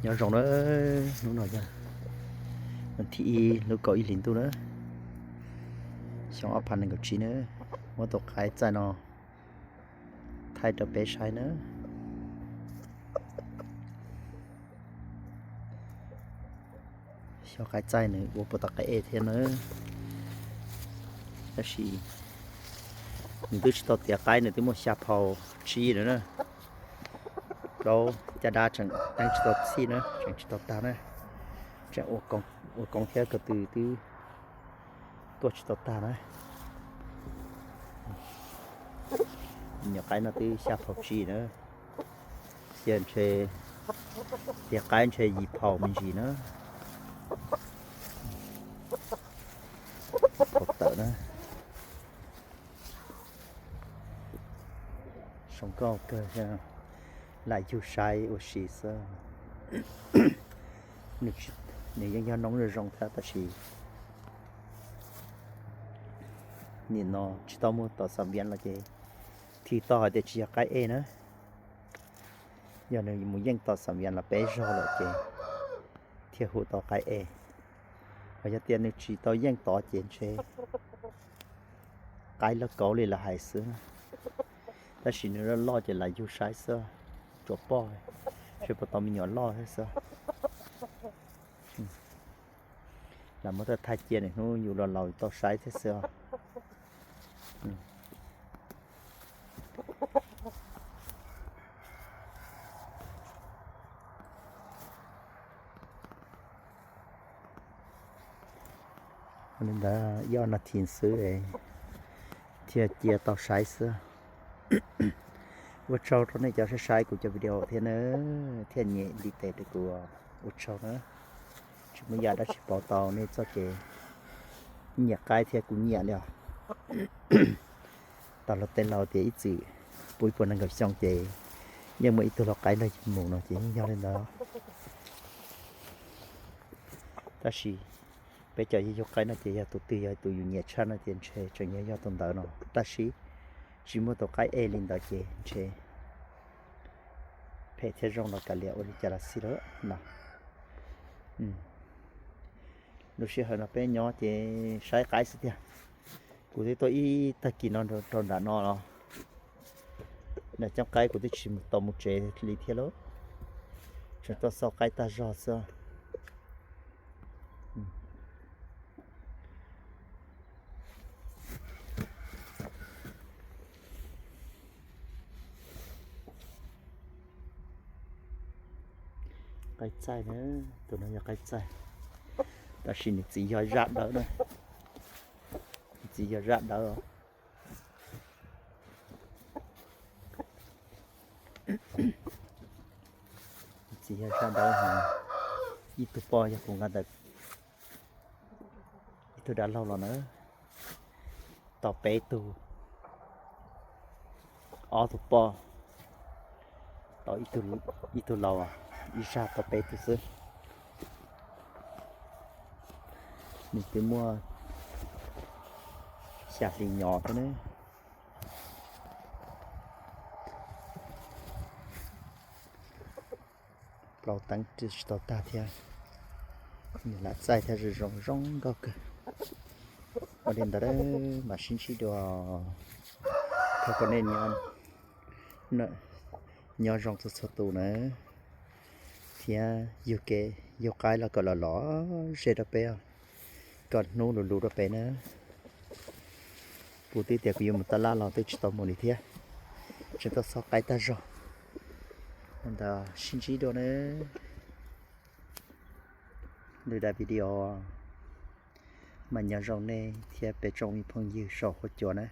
Nyob zoo na, hnub no yog thib ib lub kaum ib hlis ntuj na, xyoo ob phav nees nkaum tsib na, muab tus qaib txaij no thaij rau peb saib na. Xyov qaib txaij nws ua puas tau qaib ej thiab na, tab sis nws twb tsis tau tiav qaib, nws twb muaj xya phau tsib lawm na. Plaub caj dab tseem teeb tsis tau txhij na, tseem tsis tau tag na, tseem ua koob thiab ko tw twb tuaj tsis tau tag na. Nyuam qaib no twb xya phau tsib na, cia ntshe tiav qaib ntshe yim phau me ntsis na. Phau tawm na. Zoo nkauj kawg, lam yug saib ua si xwb. Nws yeej yog noob zoo zoo thiab tab sis nim no tsis tau muaj tau xam vias los ces thim tau hais tias tsis yog qaib ej na. Yog nws mus yeej tau xam vias los peb zaug lawm ces thiaj hu tau qaib ej. Ho yog tias nws tsis tau yeej tod ces ntshe qaib loj kauv li lawv hais xwb, tab sis nws loj loj ces lam yug saib xwb, tsuas poj, seb puas tau me nyuam loj thiab xwb. Lam muab thaij thaij cia nws hnub yus los laus tau saib thiab xwb os. Li ntawd ib ob nas this xwb thiaj cia tau saib xwb. Ua tsaug rau nej cov saib saib kuv cov video thiab na, thiaj nyem ntiv tes rau kuv. Ua tsaug na, tsis muaj yam dab tsi pauv tau nej txoj kev nyiam qaib thiab kuv nyiam li os. Tau luag tej laus tias ib txwm puv ib puas nees nkaum xyoo ces yeej muaj ib tug lau qaib nrog yus mus no ces yeej yog li ntawd. Tab sis peb cov yug qaib no ces yog tus twg yog tus yus nyiam tshaj no ces ntshe tseem yog yog tus ntawd no, tab sis tsis muaj tus qaib ej li ntawd ces ntshe phem thiab zoo los kav liam ua li cas los xij lawm no. Lub sij hawm no peb nyob ces saib qaib xwb tiag. Kuv twb tuaj ib tag kis no rau nram no los nram coob qaib kuv twb tsis tau mus tsev li thiab lauj, tseem tuaj xauj qaib tag zog xwb. Qaib txaij na, tus no yog qaib txaij, tab sis nws txiv yog zaj dawb na, nws txiv yog zaj dawb. Nws txiv yog zaj dawb, ib tug poj yog kuv nqa ntawm ib tug dab laug los na, tau peb tug, ob tug poj, tau ib tug laus, ib zaj tau peb tug xwb. Nws twb muaj xya hli nyob thiab ne. Plaub teeb tsis tau tag thiab, nws lam txaij thiab zoo zoo nkauj kawg. Ua li ntawd mas sib ntsib dua, thov kom nej nyob zoo txhua txhua tus na, thiab yug kev yug qaib los kom los lom zem rau peb, kom hnub lus lus rau peb na. Kuv twb tias kuv yuav mus taj laj los twb tsis tau mus li thiab, tseem tuaj xauj qaib tag zog. Ntawd sib ntsib dua na, lwm daim video. Mas nyob zoo nej thiab peb tsoom me phooj ywg saum huab cua na.